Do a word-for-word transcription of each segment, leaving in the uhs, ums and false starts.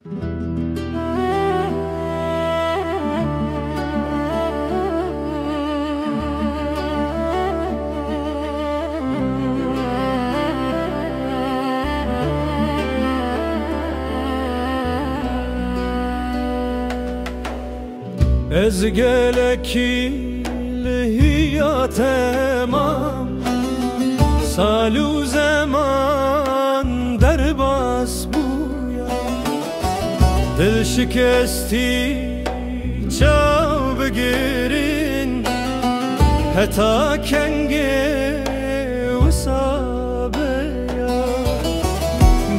Ez gelekî li hiya temam, sal û zeman derbas bûya. Dil şikestî çaw bigirin, heta kengê wisa beya.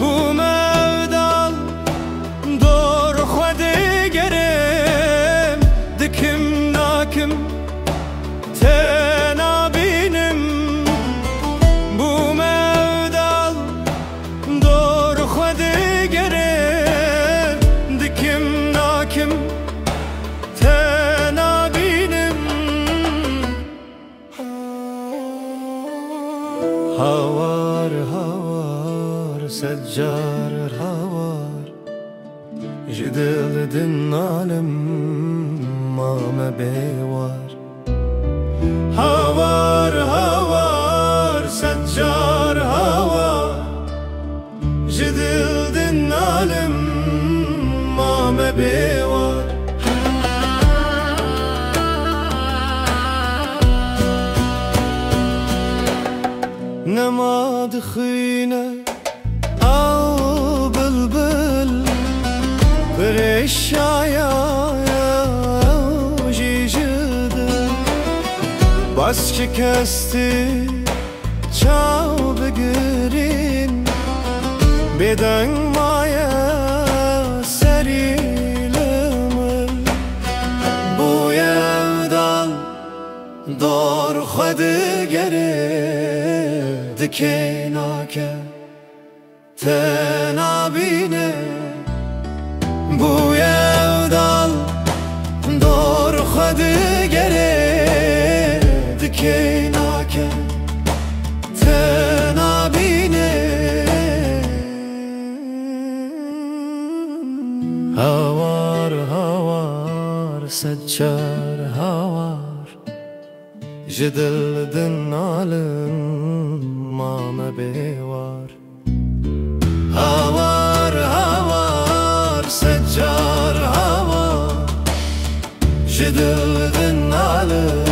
Bûme ev dal, dor xwe digerim, dikim nakim, te nabînim. Bûme ev dal, dor xwe digerim, dikim nakim, te nabînim. Hawar, hawar, sed car hawar, ji dil dinalim, mame bêwar. Hawar, hawar, sed car hawar, ji dil dinalim, mame bêwar. Nema dixwîne ew bilbil, pirêşaya ew jî ji dil. Bas şikestî çaw bigirin, bêdeng maye serî li min. Bûye ev dal, dor xwe digere, dikê nake, te nabîne. Bûye ev dal, dor xwe digere, dikê nake, te nabîne. Hawar, hawar, sed car hawar, ji dil dinalim, mame bêwar. Hawar, hawar, sed car hawar, ji dil dinalim,